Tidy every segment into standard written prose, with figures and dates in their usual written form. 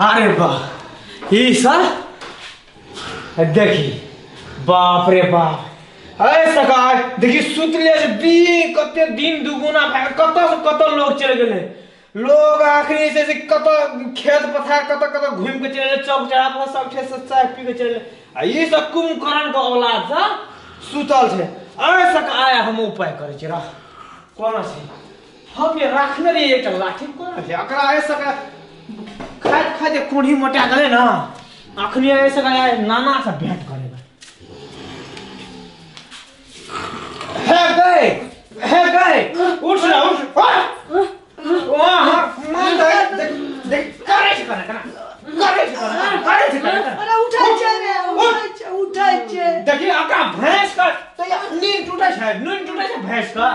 अरे वाह, ई सब देखी, बाप रे बाप। अरे सका देखी सुतले से बी कते दिन दुगुना भए गेल, कतऽ से कतऽ लोग चलि गेलै। लोग आखिरी से कतऽ खेत पथार कतऽ कतऽ घुमि के चलि गेलै, चौक चौराहा पर सब ठे से चाय पी के चलि गेलै। आ ई सब कुंभकर्ण के औलाद सब सुतल छै। अरे सका आय हम उपाय करै छी, रह कोना छै, हम जे राखने रहियै एकटा लाठी, कोना छै एकरा। आइ सका खाइत खाइत जे कोढ़ी मोटा गेलै ने, अखनी आइ सका आइ नाना से भेंट करेगा। हे गए, हे गए, उठ ना, उठ। ओ हाँ मन देख देख देख करे छै कना कना करे छै कना करे छै कना। अरे उठै छै रे, उठै छै, उठै छै। देखी ओकरा भैंस का तो या नींद टूटे छै, नींद टूटे छै भैंस का।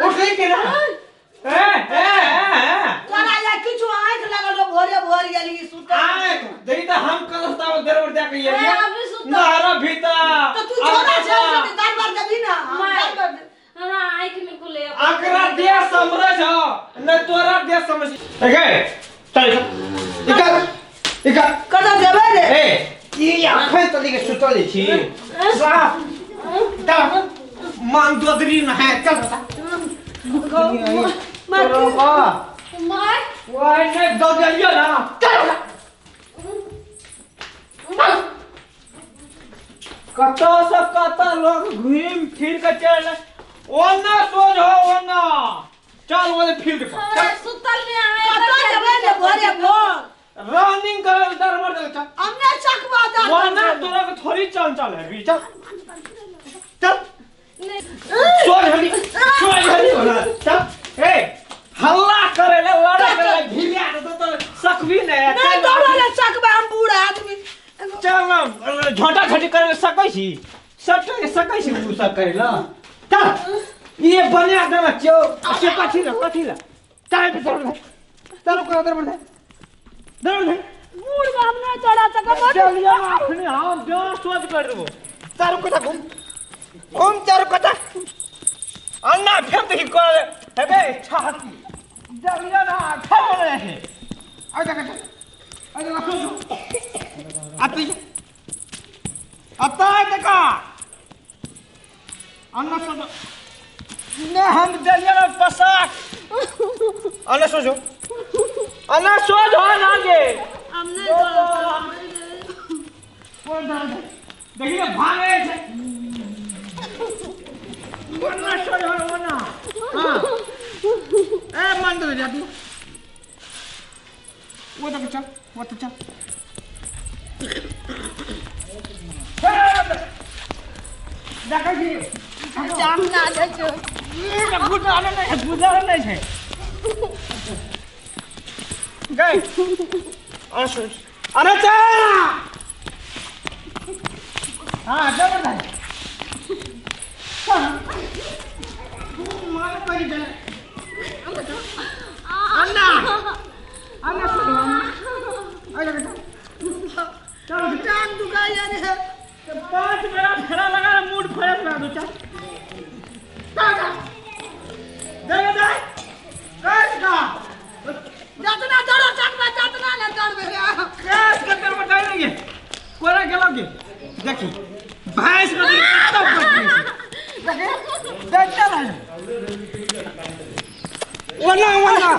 उठली के ना? ए ए ए, तोरा या किछु आँखि लगल रहो, भोरे भोर गेली सुतल। आँख देखी त हम कलस्ता में दरबर जाके ये ए, अभी सुतल। नहरा भीतर तऽ तू छोड़ा छै से दरबार देबही ना, हम माय। दरबार देब। हमरा आँखि में खुले। अकरा देह समझ छ न, तोरा देह समझ। ए चल इका इका। कतऽ जेबै रे? ए ई अखन तली के सुतल छी साफ तब मान दोदरी न है, चल बता। माय, माय। ओए ने दौड़ियो ना, चल। कतऽ से कतऽ लोग घूम फिर के चल, ओना सोझ हो ओना चल, ओने फील्ड पर हमरा चल। सुतल में आँखि। कतऽ जेबै रे भोरे भोर? रनिंग करे दरबर दे, चल। हम नहि सकबो दरबार। ओना तोरा के थोड़ी चल चल है भी, चल चल। नहीं। सोझ हली, सोझ हली होना, चल। ए हल्ला करे ले, लड़े करे ले, भिरिया दे तो सकबी नहीं। नहि दौड़ऽ ले सकबै, हम बूढ़ आदमी। चल ना, झोंटा झोंटी करे ले सकै छी, सटे सकै छी उ सब करे ला। चल ये बनिया देना चो से कथी ला, कथी ला। चल पे चल, चल को दरबर दे, दरबर दे। बूढ़ में हम नहि दौड़ा सकब। चल या अपने हम जो सोच कर देबो। चारू कता घूम घूम, चारू कता अन्ना फेर देखी कर हेबे छाती जलिया ना फेर बने है। आ जा जा आ जा, सोचो आती आता है देखा अन्ना सोचो ने हम जलिया ना पसाक। अन्ना सोचो, अन्ना सोच हो ना गे। हम नहि दौड़ा सकबै। कोन दर्द है? देखिए भागे छै कोना सोच हो ना। हाँ ए मन तो जाती वो तो चल, वो तो चल। देखै छी। जाम ना दै छै। गुजारा नहि छै, गुजारा नहि छै गई। अरे चल, हाँ जबरदस्त मार पड़ी दे। अन्ना अन्ना सुनो, अरे चल। टांग दुखाइया रे। 5 बेरा फेरा लगा, मूड फ्रेश बना दो। चल चल चल दे दे कैस का। जतना दौड़ा सकबै ततना ने दौड़बै रे। कैस के तेरे बताई नहीं कोरा गेलो के देखी भैंस के देखी कत्ता ऊपर देखी देखते रह ओना ओना।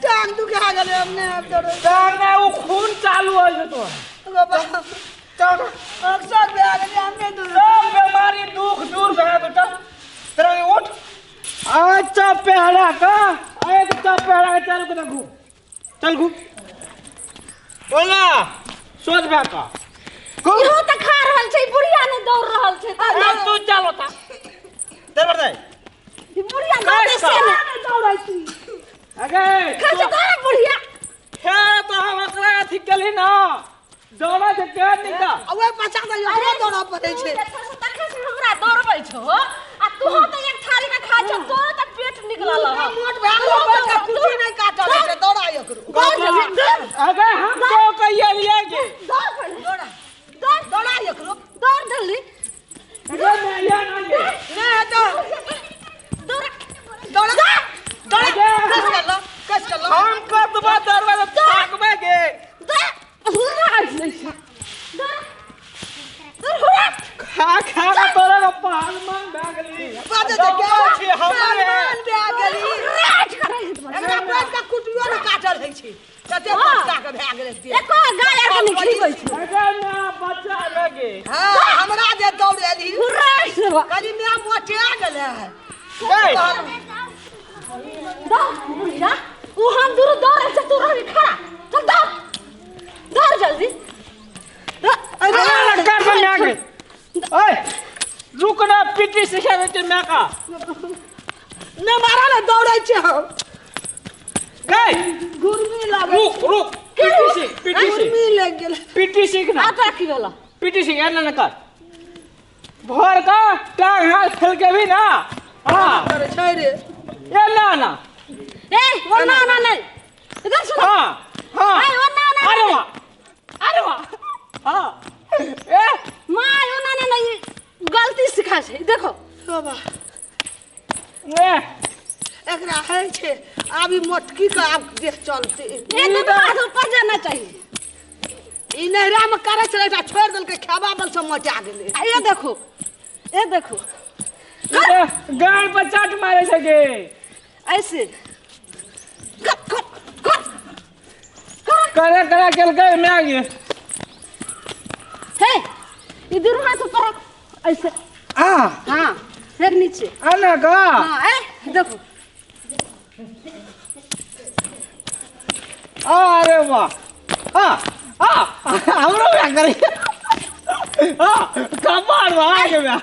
टांग दुखा गेलै, हम नहि आब दौड़बै। टांग में वो खून चालू हो जतो। चल। अक्सर भए गेलै, हम नहि दौड़बै। सब बीमारी दुख दूर भए गेल। चल तेरा उठ, अच्छा पहरा का एक चपेड़ा के चल के घूम, चल घूम ओना सोच भए का। इहो तऽ खा रहल छै, बुढ़िया नहि दौड़ रहल छै। अरे तू चल ओता दरबर दे। ई बुढ़िया दौड़ै से ने। नहि दौड़ै छी। अगे खा छै तोरा बुढ़िया। हे तो हम ओकरा अथी केली ना दौड़ा छै के निका। आ ओहि बच्चा तऽ एकरो दौड़ऽ पड़ै छै। तखन से हमरा दौड़बै छौ आ तू तऽ एक थारी के खाइ छौ, तोरो तऽ पेट निकलल हौ। मोट भए गेलौ, बैठ कऽ कुर्सी नहि काटल होइ छै, दौड़ा एकरो। दौड़ जल्दी, दौड़। अगे हम तो कहिए लिए के दौड़ पहिले। दौड़ा। दौड़। दौड़ा एकरो। दौड़ जल्दी। अगे मैं या ना ये नहि हेतौ। दौड़। दौड़ा। दौड़ा। अगे छी कते पत्ता के भए गेलै एको गाय आर के नहीं खिबै छी अरे ना बच्चा लगे हां हमरा जे दौड़ेली कली मैं मोटिया गेलै ए दौड़ बुढ़िया उ हम दूर दौड़े छै तू रही खड़ा चल दौड़ दौड़ जल्दी अरे लड़का पर मैं के ओए रुक ना पीटी सिखा दे मैं का न मारा ने दौड़ै छै हम गए गुर्मी लागै रुक रुक पीटी सीख पीटी सीख गुर्मी लग गेलै पीटी सीख ना आ तोरा की भेलो पीटी सीख एना न कर भर का टांग हाथ खेल के भी ना हां करे छै रे ए ना ना ए वो ना ना नहीं इधर सुनो हां हां ए वो ना ना अरे वाह अरे वाह हां ए मां वो ना ना नहीं गलती सिखा छै देखो बाबा ए एकरा है छै आब ई मोटकी के आब देह चलते ए तो हाथ ऊपर जाना चाहिए ई नहरा में करे छलै एकरा छोड़ि देलकै खेबा बल से मोटा गेलै आ ये देखो ये देखो गाड़ पर चाट मारे सके ऐसे कर कर कर कर करे करे केल के मैं आगे हे इधर हाथ ऊपर रख ऐसे आ हाँ फिर नीचे आना का हाँ ए देखो अरे वाह आ आ हमरो क्या करे आ कपार वाह के मैं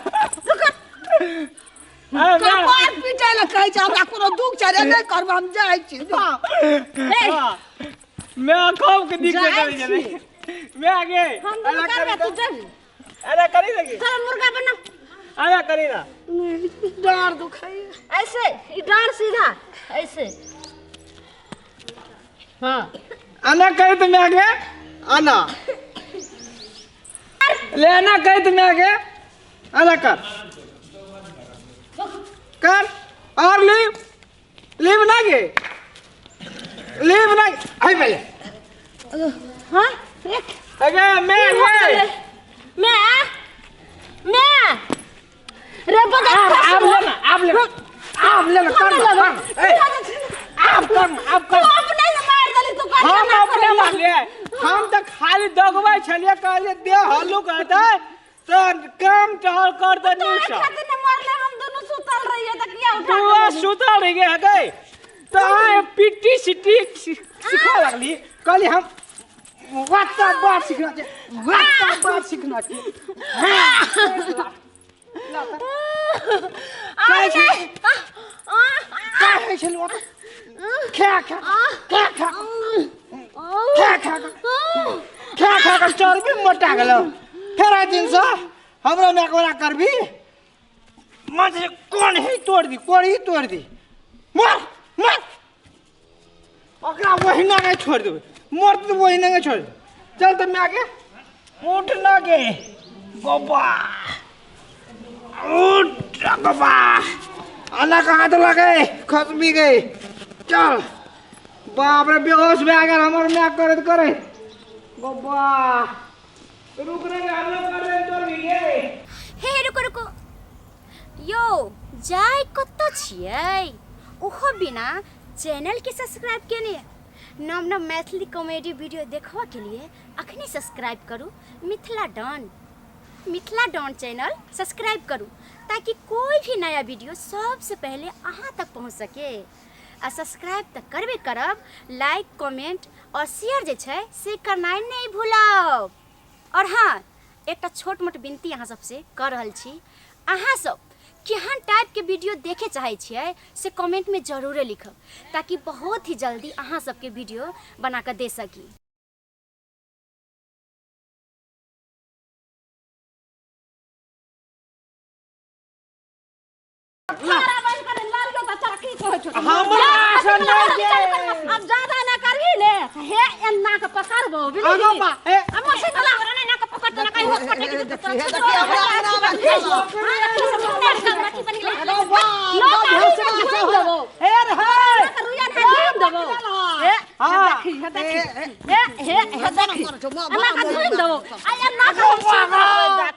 अरे मैं कपार पीटै लए कहै छै हमरा कोनो दुख छै रे नहि करब हम जाइ छी हे मैं खूब के दिक्कत जाइ करे चले छी। मैं आगे हम दोनों करबे तू जाबी अरे करी लगी चल मुर्गा बना अरे करी ना डाँर दुखाइए ऐसे ई डांड सीधा ऐसे हाँ आना करी तो मैं आगे आना ले आना करी तो मैं आगे आना कर कर और लीव लीव ना गे लीव ना आई पहले हाँ एक अगे मैं मैं मैं रे बगा आप लेना आप लेना आप लेना कर कर ए आप कर आप कर तू अपने से मार देली तू कर हम अपने मार लिए हम तो खाली दगबै छलिए कहलिए देह हल्लुक हेतै तऽ काम टहल कर दे तोरे नीचा खातिर ने मरले हम दोनों सुतल रहिए त किया उठा तू के लेली? सुतल रही गए गए तऽ आइ पिट्टी सिट्टी सिखा लगली कहली हम वाता बात सीखना छै वाता बात सीखना छै आ छै? नहीं, आ, आ, का होइ छल ओतऽ खा खा खा खा खा खा खा खा के चर्बी मोटा गेलो फेर आइ दिनसँ हमरा मायके ओना करबी माछे कोन ही तोड़ दी कोन ही तोड़ दी मर मर ओकरा ओहिना के छोड़ देबै मर तऽ ओहिना के छोड़ देबै चल तऽ मायके उठ ना गे गोबा उठ गोबा आना कहाँ तो लगे खस भी गई चल बाप रे बेहोश भए गेल हमर माय करैत करैत गोबा रुक रे हम लोग कर रहे तोड़ भी गे हे रुको रुको यो जाय कतऽ छियै ओहो बिना चैनलके सब्सक्राइब केने नव नव मैथिली कॉमेडी वीडियो देखबऽके लिए अखने सब्सक्राइब करू Mithila Don Mithila Don channel subscribe करू ताकि कोई भी नया वीडियो सबसे पहले अहाँ तक पहुँच सके आ सब्सक्राइब तऽ करबे करब लाइक कमेंट आओर शेयर जे छै से करनाइ नहि भूलब और हाँ एकटा छोट मोट विनती अहाँ सबसे कऽ रहल छी अहाँ सब केहन टाइपके वीडियो देखे चाहै छियै से कमेंटमे जरूरे लिखब ताकि बहुत ही जल्दी अहाँ सबके वीडियो बना कऽ दे सकी। तारा बंद करे लाल तो चल की कहै छौ हमरा आसन नहीं के। अब ज्यादा ना करही ने हे एन्ना के पकड़बो बुझली आगो बा ए अब से चला ना ना के पकड़ ना कहीं होश पटे के देखी, हे देखी, हमरा अंगना में खेलो। लो हे रे, हे। रुइया ना घूम देबो हे हाँ। देखी हे देखी हे हे हे देखी करै छौ, माँ, एन्ना के माँ, घूम देबो आ एन्ना के हम